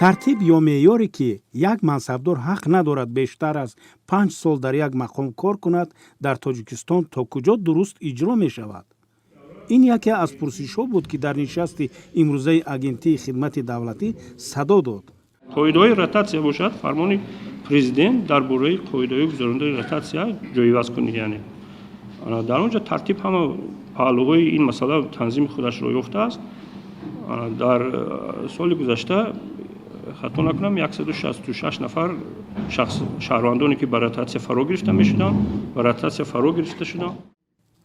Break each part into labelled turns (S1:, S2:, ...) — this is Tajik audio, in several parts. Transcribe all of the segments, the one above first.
S1: Тартиб ё меъёре, ки як мансабдор ҳақ надорад бештар аз 5 сол дар як мақом кор кунад, дар Тоҷикистон то куҷо дуруст иҷро мешавад? Ин яке аз пурсишҳо буд, ки дар нишасти имрӯзаи Агентии хидмати давлатӣ садо дод.
S2: Қоидаҳои ротатсия бошад, фармони Президент дар бораи қоидаҳои гузарондани ротатсия, ҷойивазкунӣ, яъне дар он ҷо тартиб, ҳама паҳлӯҳои ин масъала танзими худашро ёфтааст. Дар соли гузашта, хато накунам, 166 нафар шахс, шаҳрвандоне, ки ба ротатсия фаро гирифта мешуданд, ба ротатсия фаро гирифта шуданд.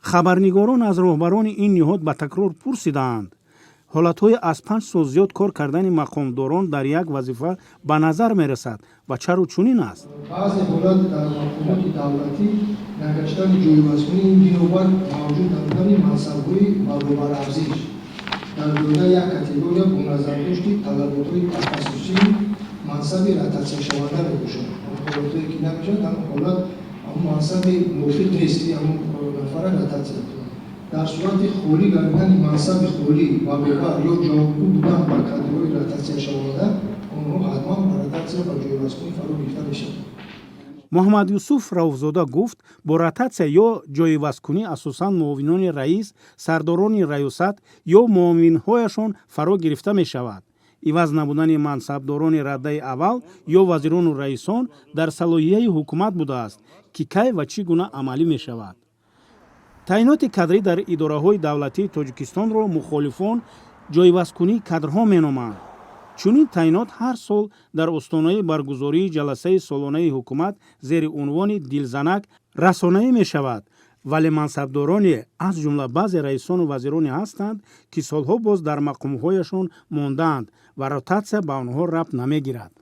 S1: Хабарнигорон аз роҳбарони ин ниҳод ба такрор пурсидаанд: ҳолатҳои аз 5 сол зиёд кор кардани мақомдорон дар як вазифа ба назар мерасад ва чаро чунин аст?
S3: Баъзе ҳолат дар мақомоти давлатӣ нагаштани ҷойивазкунӣ бинобар мавҷуд набудани мансабҳои баробарарзиш дар доираи як категория бо назардошти талаботҳои тахассусии мансаби ротатсияшаванда мебошад. Ҳолатҳое ки намешавад, ҳамон ҳолат ҳамон мансаби мувофиқ нест, ки ҳамон нафара ротатсия кунад. Дар сурати холӣ гардидани мансаби холӣ баробар ё ҷавобгӯ будан ба кадрҳои ротатсияшаванда, онҳо ҳатман ба ротатсия, ба ҷойивазкунӣ фаро гирифта мешаванд.
S1: Муҳаммад Юсуф Рауфзода гуфт, бо ротатсия ё ҷойивазкунӣ асосан муовинони раис, сардорони раёсат ё муовинҳояшон фаро гирифта мешавад. Иваз набудани мансабдорони радаи аввал ё вазирону раисон дар салоҳияи ҳукумат будааст, ки кай ва чӣ гуна амалӣ мешавад. Таъиноти кадрӣ дар идораҳои давлатии Тоҷикистонро мухолифон ҷойивазкунии кадрҳо меноманд. Чунин таъинот ҳар сол дар остонаи баргузории ҷаласаи солонаи ҳукумат зери унвони дилзанак расонаӣ мешавад, вале мансабдороне, аз ҷумла баъзе раисону вазироне ҳастанд, ки солҳо боз дар мақомҳояшон мондаанд ва ротатсия ба онҳо рабт намегирад.